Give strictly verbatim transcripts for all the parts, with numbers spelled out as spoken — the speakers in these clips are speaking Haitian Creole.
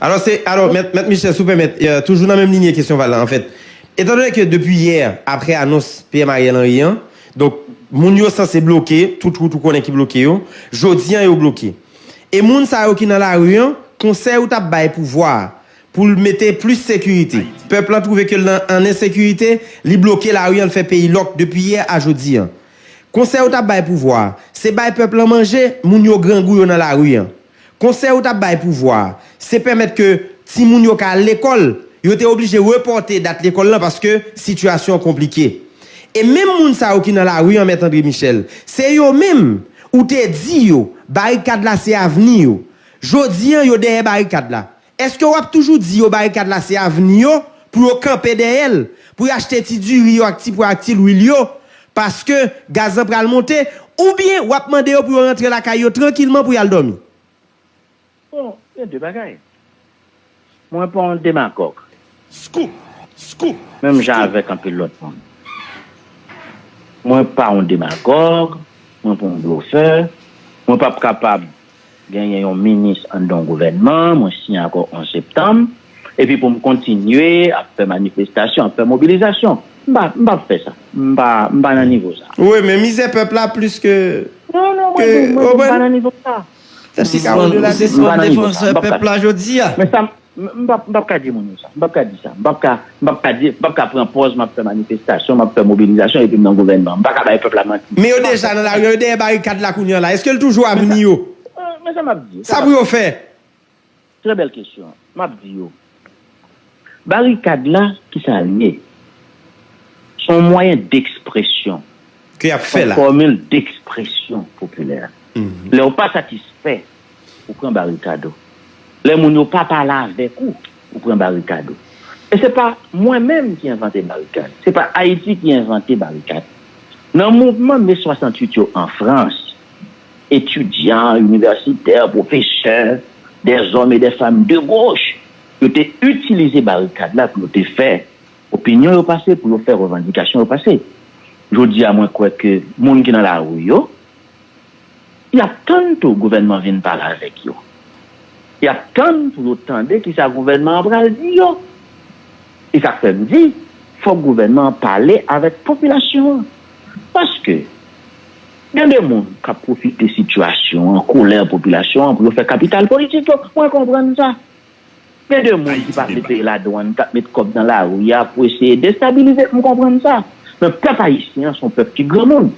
Alò, se, alò, mèt, mèt Michel, si w pèmèt, euh, toujou nan menm linyè kesyon Val la, anfèt. Etandone ke depi yè, apre anons P M Ariel Henry an, donk, moun yo sanse bloke, tout wout ou konnen ki bloke yo, jodi an yo bloke. E moun sa yo ki nan lari an, konsèy ou t ap bay pouvwa a, pou l mete plis sekirite. Pèp lan twouve ke l nan, an ensekirite, li bloke lari an, l fè peyi lòk depi yè a jodi an. Konsèy ou t ap bay pouvwa a, se bay pèp lan manje, moun yo grangou yo nan lari an. Konsèy ou t ap bay pouvwa a, se pèmèt ke timoun yo ka al lekòl, yo te oblije repòte dat lekòl lan paske sitiyasyon an konplike. E menm moun sa yo ki nan lari an, mèt André Michel, se yo menm ou te di yo, barikad la se avni yo. Jodi an, yo dèyè barikad la. Èske w ap toujou di yo barikad la se avni yo, pou yo kanpe dèyè l, pou y achte ti diri yo ak ti pwa ak ti lwil yo, paske gaz lan pral monte, oubyen w ap mande yo pou yo rantre lakay yo trankilman pou y al dòmi? Bon, gen de bagay. Mwen pa yon demagòg. Scoop! Scoop! Menm jan avèk anpil lòt moun. Mwen pa yon demagòg, mwen pa yon blofè, mwen p ap kapab genyen yon minis anndan yon gouvènman, mwen siyen akò onz septanm, epi pou m kontinye ap fè manifestasyon, ap fè mobilizasyon. M pa, m p ap fè sa. M pa, m pa nan nivo sa. Wi, men mizè pèp la plis ke. Non, non, mwen di w, mwen di m pa nan nivo sa. Sispann, ou sispann defansè pèp la jodi a. Men sa, m p ap, m p ap ka di moun yo sa. M p ap ka di sa. M p ap ka, m p ap ka di, m p ap ka pran pòz m ap fè manifestasyon, m ap fè mobilizasyon epi m nan gouvènman. M pa ka bay pèp la manti. Men yo deja nan lari an, yo dèyè barikad la kounye a la. Èske l toujou avni yo? Men sa m ap di. Sa pou yo fè? Trè bèl kesyon. M ap di yo. Barikad la, ki sa l ye? Se yon mwayen dekspresyon. Ke y ap fè la. Yon fòmil dekspresyon popilè. Lè w pa satisfè, ou pran barikad ou. Lè moun yo pa pale avèk ou, ou pran barikad ou. E se pa mwen menm ki envante barikad. Se pa Ayiti ki envante barikad. Nan mouvman me swasanntuit yo an Frans, etidyan, inivèsitè, pwofesè, des hommes et des femmes de gauche, yo te itilize barikad la pou yo te fè opinyon yo pase, pou yo fè revandikasyon yo pase. Jodi a, mwen kwè ke moun ki nan lari yo, y ap tann tou gouvènman vin pale avèk yo. Y ap tann pou yo tande kisa gouvènman an pral di yo. E sa k fè m di, fòk gouvènman an pale avèk popilasyon an. Paske, gen de moun k ap pwofite sitiyasyon an, kolè popilasyon an pou yo fè kapital politik yo. Mwen konprann sa. Gen de moun ki pa vle peye ladwann, k ap met kòb nan lari a pou eseye destabilize. M konprann sa. Men pèp ayisyen an se yon pèp ki granmoun.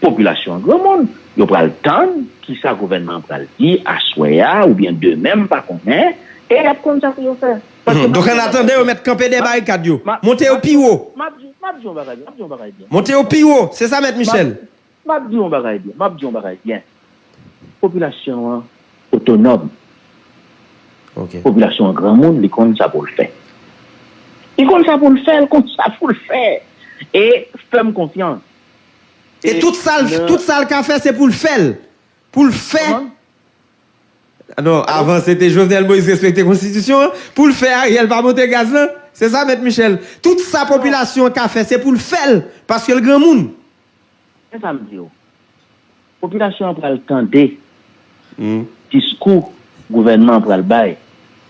Popilasyon an granmoun. Yo pral tann kisa gouvènman an pral di aswè a oubyen demen, m pa konnen, e y ap konn sa pou yo fè. Donk, an atandan, yo mèt kanpe dèyè barikad yo. Monte yo pi wo. M ap di, m ap di yon bagay byen, m ap di yon bagay byen. Monte yo pi wo. Se sa, Mèt Michel. M ap di yon bagay byen, m ap di yon bagay byen. Popilasyon an otonòm. Popilasyon an granmoun, li konn sa pou l fè. Li konn sa pou l fè, li konn sa pou l fè. E fè m konfyans. E tout sa l, tout sa l ka fè, se pou l fè l. Pou l fè. Non, avan se te Jovenel Moïse respekte konstitisyon an, pou l fè Ariel pa monte gaz lan. Se sa, Mèt Michel. Tout sa popilasyon an ka fè, se pou l fè l, paske l granmoun. Men sa m di w. Popilasyon an pral tande diskou gouvènman an pral bay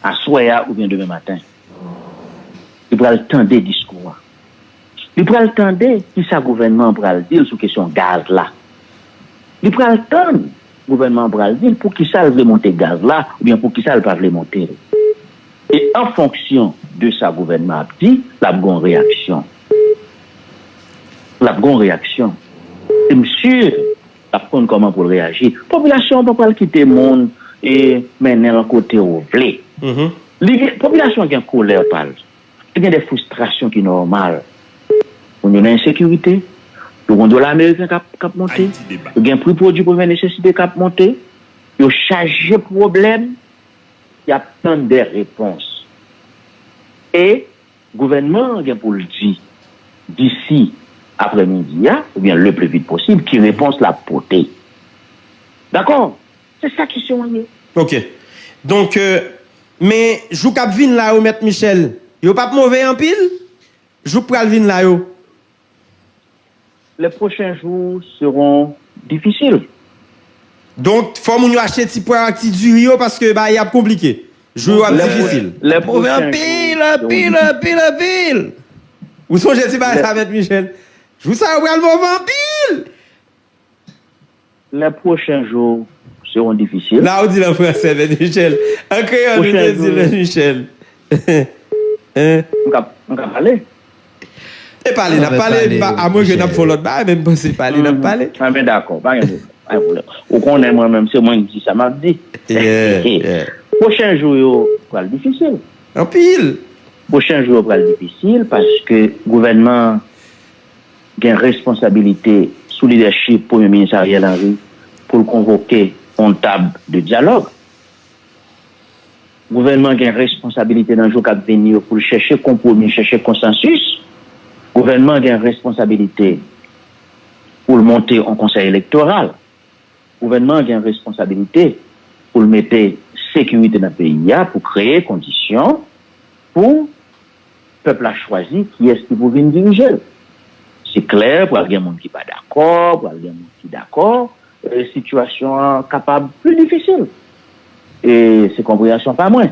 aswè a oubyen demen maten. Li pral tande diskou a. Li pral tande kisa gouvènman an pral di l sou kesyon gaz la. Li pral tann gouvènman an pral di l poukisa l vle monte gaz la oubyen poukisa l pa vle monte l. E an fonksyon de sa gouvènman ap di, l ap gen yon reyaksyon. L ap gen yon reyaksyon. E m si l ap konn kòman pou l reyaji. Popilasyon an pa pral kite moun e mennen l kote w vle. Li gen, popilasyon an gen kolè pa l. Li gen de fristrasyon ki nòmal. Moun yo nan ensekirite, yo gen dola ameriken k ap, k ap monte, yo gen pri pwodui premyè nesesite k ap monte, yo chaje pwoblèm, y ap tann de repons. E gouvènman an gen pou l di, disi aprèmidi a, oubyen le plus vite possible, ki repons l ap pote. Dakò? Se sa kesyon an ye. Ok. Donk, euh, men jou k ap vin la yo, Mèt Michel, yo p ap move anpil? Jou k pral vin la yo? Les prochains jours seront difficiles. Donk, fò moun yo achte ti pwa ak ti diri yo paske bagay ap konplike. Jou yo ap difisil. Lè pwochen jou, anpil, anpil, anpil, anpil. Ou sonje ti bagay sa, Mèt Michel? Jou sa yo pral move anpil. Les prochains jours seront difficiles. La ou di l an fransè, Mèt Michel. An kreyòl, ou te di l, Mèt Michel. Hein? M ka, m ka pale? E pale, n ap pale, amwen ke n ap fè lòt bagay, men m panse pale, n ap pale. A ben dakò, pa gen pwoblèm, pa gen pwoblèm. Ou konnen mwen menm, se mwen ki di sa m ap di. Yeah, yeah. Pwochen jou yo pral difisil. Anpil. Pwochen jou yo pral difisil paske gouvènman an gen responsabilite sou lidèchip Premye Minis Ariel Henry pou l konvoke yon tab de dyalòg. Gouvènman gen responsabilite nan jou k ap vini yo pou l chèche konpwomi, chèche konsansis. Gouvènman gen responsabilite pou l monte yon konsèy elektoral. Gouvènman gen responsabilite pou l mete sekirite nan peyi a, pou kreye kondisyon pou pèp la chwazi kiyès ki pou vin dirije l. Se klè, pral gen moun ki pa dakò, pral gen moun ki dakò, e, sitiyasyon an kapab pli difisil. E se konpreyansyon pa mwen.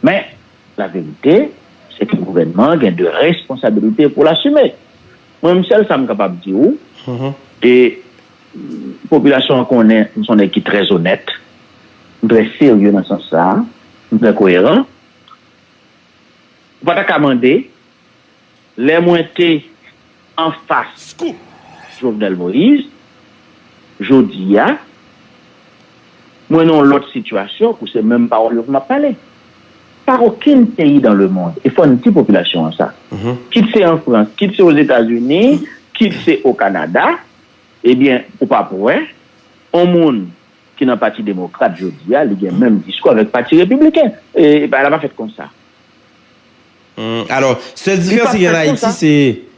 Men, laverite, se ke gouvènman an gen de responsabilite pou l asime. Mwen menm, sèl sa m kapab di w, e popilasyon an konnen m se yon nèg ki trè onèt, m trè serye nan sans sa a, m trè koyeran. Ou pa ta ka mande, lè mwen te anfas Jovenel Moïse, jodi a, mwen nan yon lòt sitiyasyon pou se menm pawòl yo pou m ap pale. Pa okenn peyi dans le monde, e fò n di popilasyon an sa, kit se an Frans, kit se Ozetazini, kit se o Kanada, ebyen, ou p ap wè yon moun ki nan Pati Demokrat jodi a, li gen menm diskou avèk Pati Repibliken. E, e bagay la pa fèt konsa. Hmm, alò, sèl diferans ki gen an Ayiti, se,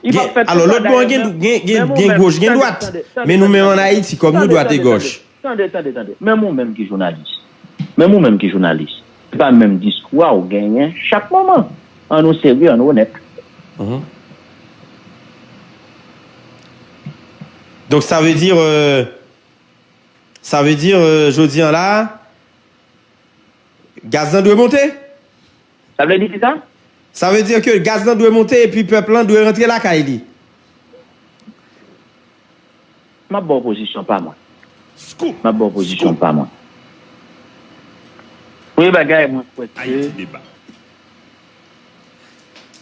gen, alò, lòt bò an gen, gen, gen, gen goch, gen dwat. Men nou menm an Ayiti, kòm nou dwat e gòch. Tande, tande, tande. Menm ou menm ki jounalis. Menm ou menm ki jounalis. Se pa menm diskou a ou genyen chak moman. An nou serye, an nou onèt. Donk, sa vle di, euh, sa vle di, euh, jodi an la, gaz lan dwe monte? Sa vle di kisa? Sa vle di ke gaz lan dwe monte epi pèp lan dwe rantre lakay li. M ap ba w pozisyon pa mwen. M ap ba w pozisyon pa mwen. Premye bagay, mwen kwè ke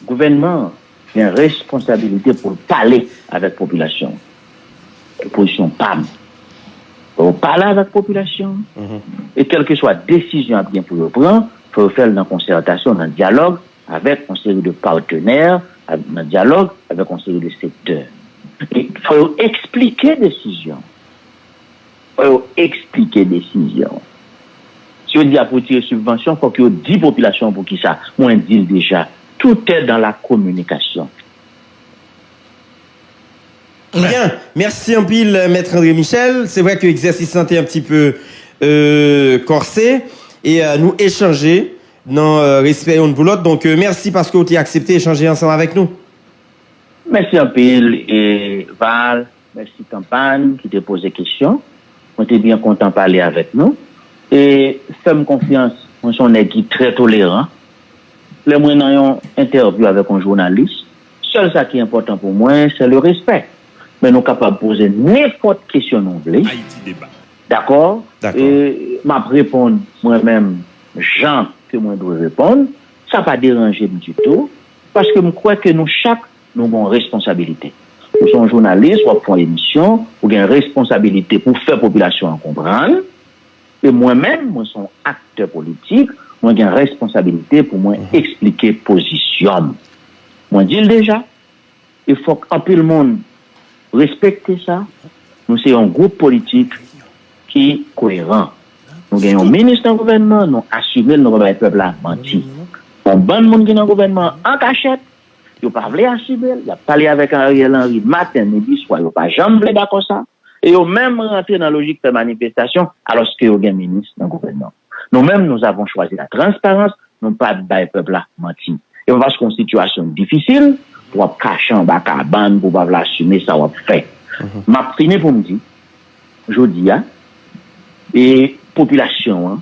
gouvènman an gen responsabilite pou l pale avèk popilasyon an. Se pozisyon pa m. Fò yo pale avèk popilasyon an. E kèlkeswa desizyon y ap gen pou yo pran, fò yo fè l nan konsètasyon, nan dyalòg avèk yon seri de patenè, nan dyalòg avèk yon seri de sektè. E fò yo eksplike desizyon. Fò yo eksplike desizyon. Si yo di y ap retire sibvansyon, fòk yo di popilasyon an poukisa. Mwen di l deja, tout est dans la communication. Byen, mèsi anpil, Mèt André Michel. Se vrè ke egzèsis lan te un petit peu, euh, corsé. E, euh, nou echanje nan, euh, respè youn pou lòt. Donk, euh, mèsi paske w te aksepte echanje ansanm avèk nou. Mèsi anpil, e, Val. Mèsi Kanpany ki te poze kesyon. Mwen te byen kontan pale avèk nou. E fè m konfyans, mwen se yon nèg ki trè toleran. Lè mwen nan yon entèvyou avèk yon jounalis, sèl sa ki enpòtan pou mwen, se le respè. Men nou kapab poze nenpòt kesyon nou vle. Dakò? E m ap reponn mwen menm jan ke mwen dwe reponn. Sa pa deranje m ditou, paske m kwè ke nou chak, nou gen yon responsabilite. Ou se yon jounalis, w ap fè yon emisyon, ou gen responsabilite pou fè popilasyon an konprann. E mwen menm, mwen se yon aktè politik, mwen gen responsabilite pou mwen eksplike pozisyon m. Mwen di l deja, e fòk anpil moun respekte sa. Nou se yon gwoup politik ki koyeran. Nou gen yon minis nan gouvènman, nou asime l, nou pa bay pèp la manti. Yon bann moun ki nan gouvènman an kachèt, yo pa vle asime l, y ap pale avèk Ariel Henry maten, midi, swa, yo pa janm vle dakò sa. E yo menm rantre nan lojik fè manifestasyon, alòske yo gen minis nan gouvènman. Nou menm, nous avons choisi la transparence, nou pa bay pèp la manti. E pa paske yon sitiyasyon difisil, w ap kache anba kabann pou w pa vle asime sa w ap fè. M ap fini pou m di, jodi a, e popilasyon an,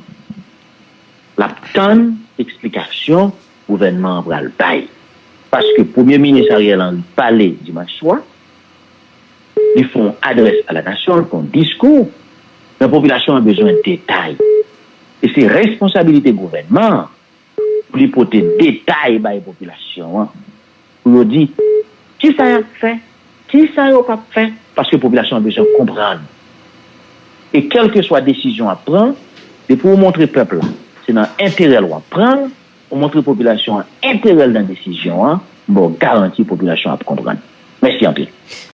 l ap tann eksplikasyon gouvènman an pral bay. Paske Premye Minis Ariel Henry pale dimanch swa, li fè yon adrès a la nasyon, li fè yon diskou, men popilasyon an bezwen detay. E se responsabilite gouvènman an pou li pote detay bay popilasyon an, pou yo di kisa y ap fè, kisa yo p ap fè, paske popilasyon an bezwen konprann. E kèlkeswa desizyon w ap pran, depi w montre pèp la se nan enterè l w ap pran l, ou montre popilasyon an enterè l nan desizyon an, m ba w garanti popilasyon an ap konprann. Mèsi anpil.